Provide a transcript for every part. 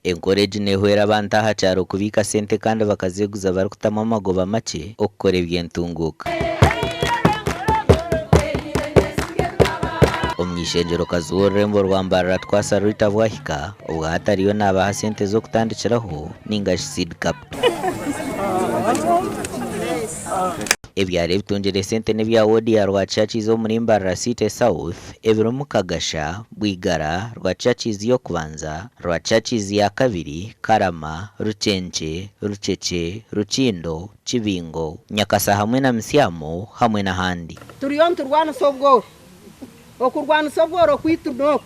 Enkora egi nehwera abantu aha kyaro kubiika sente kandi bakazeeguza barikutamu amagoba makye okukora eby'entunguuka. Omuny'eishengyerokazi w'orurembo rwa Mbarara Twasa Rita Bwahika obwahati ariyo naabaha sente z'okutandikiraho ningashi seed capital. Ebyaro ebitungire esente n'ebya woodi ya Rwakishakiizi omuri Mbarara City South ebirimu Kagasha, Bwigara, Rwakishakiizi y'okubanza, Rwakishakiizi ya kabiri, Karama, Rukyenkye, Rukyekye, Rukindo, Kibingo, Nyakasa hamwe na Misyamu hamwe n'ahandi. Turiyo niturwanisa obworo. Okurwanisa obworo kwaitu n'oku,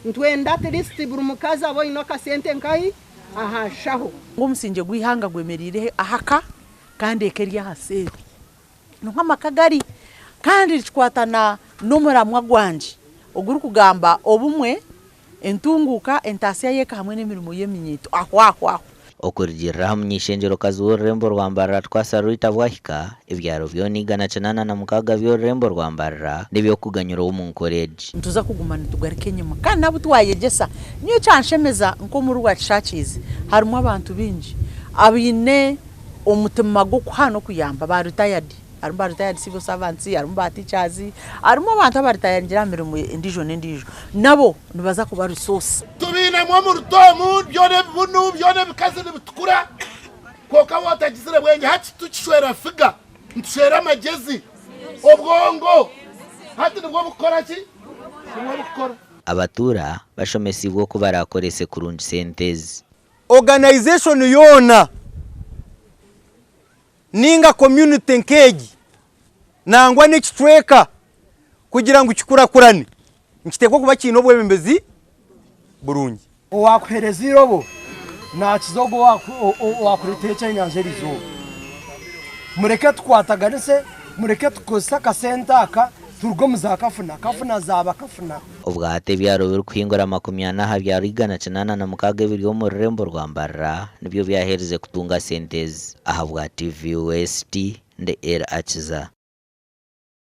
nitwenda at least buri mukazi abe oine akasente nkahi aha nshaho. Ngu omusingye gw'eihanga gwemereire aha ka kandi eka eri aha seeri. Niho amaka gari kandi nikikwatana n'omuramwa gwangye ogurikugamba obumwe, entunguuka, entaasya y'eka hamwe n'emirimo y'eminyeeto aho aho aho. Okurugiirira aha muny'eishengyerokazi w'orurembo rwa Mbarara Twasa Rita Bwahika, ebyaro byona 186 by'orurembo rwa Mbarara n'eby'okuganyirwaho omu nkora egi. Nituza kuguma nitugaruka enyima kandi n'abu twayegyesa. Nyowe ekyanshemeza nk'omuri Rwakishakiizi harimu abantu baingi abaine omutima gw'okuha n'okuyamba ba ritayadi. Harimu ba ritayadi sivo savansi, harimu ba ticazi, harimu abantu abaritayangire aha mirimo endiijo n'endiijo. Nabo nibaza kuba risoosi. Tubiinemu omu ruto omu, byona ebibunu, byona ebikazi nibitukura, kwonka waaba otagizire bwengye, hati titukishwera figa, nitushwera amagyezi, obwongo. Hati nibwo bukukora ki? Nibwo bukukora. Abatuura bashomesiibwe oku baraakorese kurungi sente ezi. Organization yoona ninga community nk'egi nangwa n'ekicweka kugira ngu kikurakurane nikiteekwa kuba kiine obwebembezi burungi. Owaakuheereza eirobo naakiza ogwo owaakureetaho ekyenyanja eri izooba. Mureke tukwataganise, mureke tukozese akasente aka turuge omu za kafuna, kafuna zaaba kafuna. Obwahati ebyaro birikuhingura 40 aha byaro 186 ebiri omu rurembo rwa Mbarara nibyo byaherize kutunga sente ezi. Ahabwa TV West, ndi Elly Akiza.